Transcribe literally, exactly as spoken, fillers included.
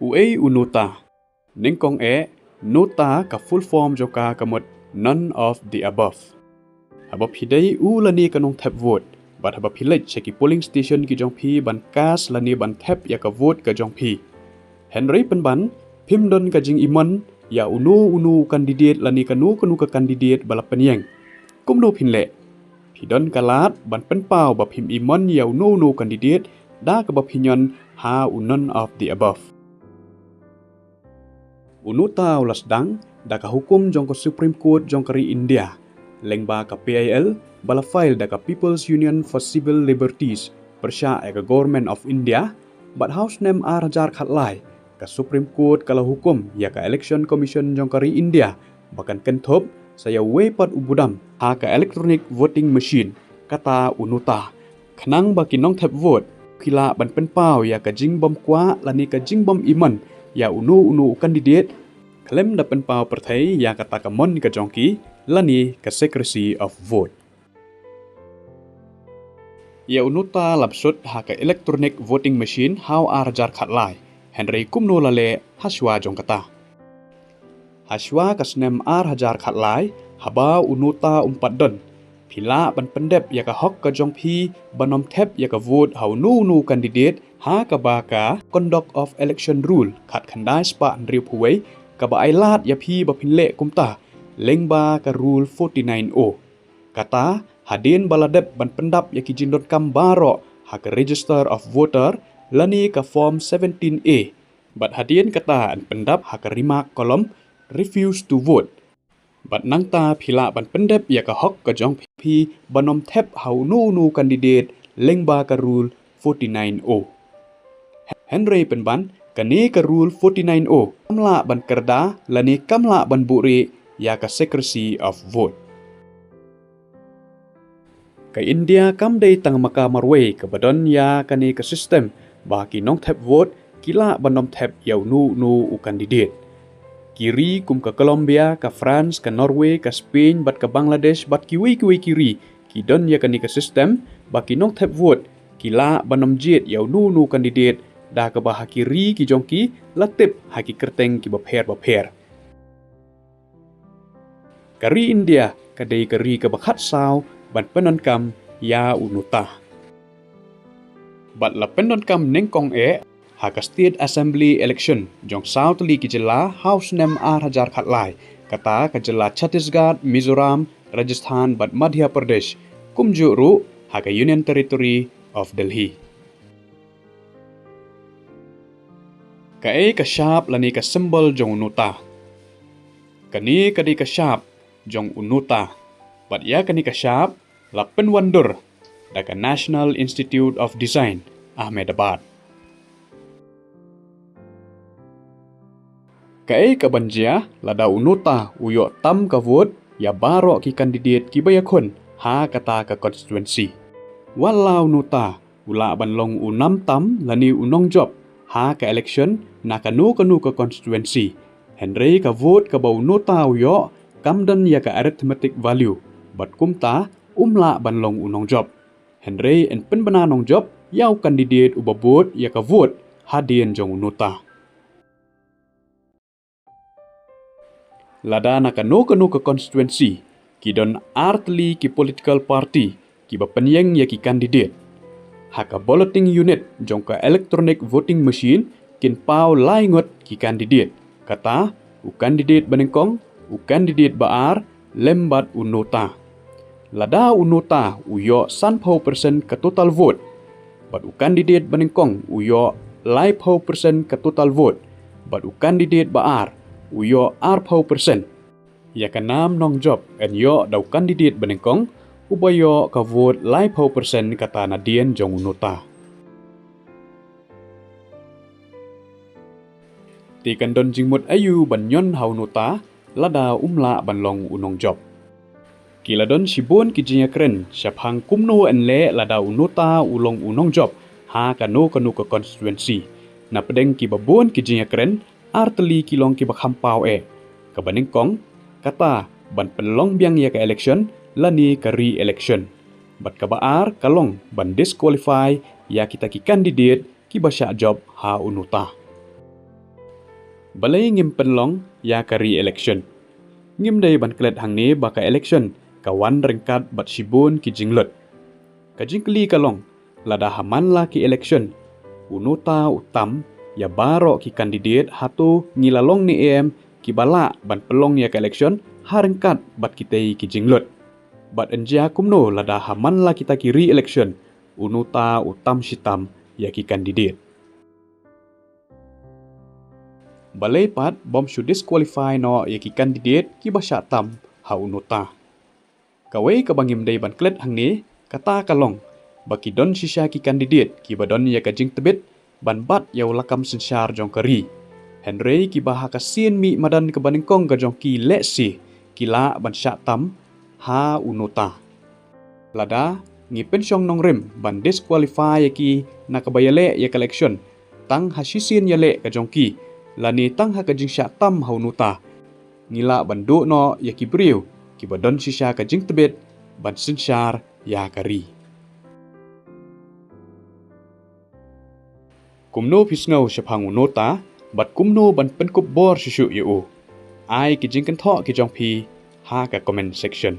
Uei u NOTA? Nyngkong eh, NOTA ka full form jong ka ka mut none of the above. Haba phi dei u lane ka nongthep vote, bad haba phi leit sha ki polling station ki jong phi ban cast lane ban thep ïa ka vote ka jong phi, hynrei pynban phim don ka jingimon ïa uno uno u candidate lane kano kano ka candidate ba la pynïeng. Kumno phin leh? Phi don ka lad ban pynpaw ba phim imon ïa uno uno u candidate da kaba phin ñion ha u none of the above. U NOTA u la sdang da ka hukum jong ka Supreme Court jong ka ri India, lyngba ka P I L ba la file da ka People's Union for Civil Liberties pyrshah ïa ka Government of India, bad ha u snem ar hajar khatlai, ka Supreme Court ka la hukum ïa ka Election Commission jong ka ri India ba kan kynthup sa ïa uwei pat u budam ha ka electronic voting machine, kata u NOTA, khnang ba ki nongthep vote ki lah ban pynpaw ïa ka jingbym kwah lane ka jingbym imon ïa uno uno u candidate, khlem da pynpaw pyrthei ïa kata ka mon ka jong ki lane ka secrecy of vote. Ïa u NOTA la bsut ha ka electronic voting machine ha u ar hajar khatlai, hynrei kumno la leh hashwa jong kata? Hashwa ka snem ar hajar khatlai, haba u NOTA um pat don, phi lah ban pyndep ïa ka hok ka jong phi ban ym thep ïa ka vote ha uno uno u candidate ha kaba ka Conduct of Election Rule khatkhyndai spah hynriewphew wei kaba ai lad ïa phi ba phin leh kumta, lyngba ka Rule forty-nine O. Kata, hadien ba la dep ban pyndap ïa ki jingdonkam baroh ha ka Register of Voter lane ka Form seventeen A, bad hadien kata yn pyndap ha ka remark column, refuse to vote. Bad nangta phi lah ban pyndep ïa ka hok ka jong phi ban ym thep ha uno uno u candidate lyngba ka Rule forty-nine O. Hynrei pynban, kane ka Rule forty-nine O kam lah ban kyrda lane kam lah ban buhrieh ïa ka secrecy of vote. Ka India kam dei tang ma ka marwei kaba don ïa kane ka system ba ki nongthep vote ki lah ban ym thep ïa uno uno u candidate. Ki ri kum ka Colombia, ka France, ka Norway, ka Spain, bad ka Bangladesh, bad kiwei kiwei ki ri, ki don ïa kane ka system ba ki nongthep vote ki lah ban ym jied ïa uno uno u candidate da kaba ha ki ri ki jong ki la tip ha ki kyrteng kiba pher bapher. Ka ri India ka dei ka ri kaba khatsaw ban pyndonkam ïa u NOTA. Bad la pyndonkam nyngkong eh ha ka State Assembly election jong saw tylli ki jylla ha u snem ar hajar khatlai, kata ka jylla Chhattisgarh, Mizoram, Rajasthan bad Madhya Pradesh, kumjuh ruh ha ka Union Territory of Delhi. Kaei ka shap lane ka symbol jong u NOTA? Kane ka dei ka shap jong u NOTA, bad ïa kane ka shap la pynwandur da ka National Institute of Design, Ahmedabad. Kaei kaban jia lada u NOTA u ïoh tam ka vote ïa baroh ki candidate kiba ïakhun ha kata ka constituency? Wat la u NOTA u lah ban long u nam tam lane u nongjop ha ka election na kano kano ka constituency, hynrei ka vote kaba u NOTA u ïoh kam don ïa ka arithmetic value, bad kumta um lah ban long u nongjop. Hynrei yn pynbna nongjop ïa u candidate uba bud ïa ka vote hadien jong u NOTA. Lada na kano kano ka constituency ki don ar tylli ki political party kiba pynïeng ïa ki candidate, ha ka balloting unit jong ka electronic voting machine kin paw lai ngut ki candidate, kata u candidate ba nyngkong, u candidate ba ar, lem bad u NOTA. Lada u NOTA u ïoh sanphew percent ka total vote, bad u candidate ba nyngkong u ïoh laiphew percent ka total vote, bad u candidate ba ar u ïoh arphew percent, ïa ka nam nongjop yn ïoh da u candidate ba nyngkong uba ïoh ka vote laiphew percent kata nadien jong u NOTA. Te kan don jingmut aïu ban ñion ha u NOTA lada um lah ban long u nongjop? Ki la don shibun ki jingïakren shaphang kumno yn leh lada u NOTA u long u nongjop ha kano kano ka constituency. Napdeng kiba bun ki jingïakren, ar tylli ki long kiba kham paw eh. Kaba nyngkong, kata ban pynlong biang ïa ka election lane ka re-election. Bad kaba ar ka long ban disqualify ïa kita ki candidate kiba shah jop ha u NOTA. Balei ngim pynlong ïa ka re-election? Ngim dei ban klet hangne ba ka election ka wan ryngkat bad shibun ki jinglut. Ka jingkylli ka long, lada ha man la ki election u NOTA u tam ïa baroh ki candidate, hato ngi la long ne em kiba lah ban pynlong ïa ka election ha ryngkat bad kitei ki jinglut? Bad yn jia kumno lada ha man la kita ki re-election u NOTA u tam shi tam ïa ki candidate? Balei pat bym shu disqualify noh ïa ki candidate kiba shah tam ha u NOTA? Kawei kaba ngim dei ban klet hangne kata ka long ba ki don shisha ki candidate kiba don ïa ka jingtbit ban bat ïa u lakam synshar jong ka ri. Hynrei kiba ha ka sien mih madan kaba nyngkong ka jong ki lehse ki lah ban shah tam ha u NOTA. Lada ngi pynshong nongrim ban disqualify ïa ki na kaba ïaleh ïa ka election tang ha shisien ïaleh ka jong ki, lane tang ha ka jingshah tam ha u NOTA, ngi lah ban duh noh ïa ki briew kiba don shisha ka jingtbit ban synshar ïa ka ri. Kumno phi sngew shaphang u NOTA bad kumno ban pynkup bor shuh shuh ïa u? Ai ki jingkynthoh ki jong phi ha ka comment section.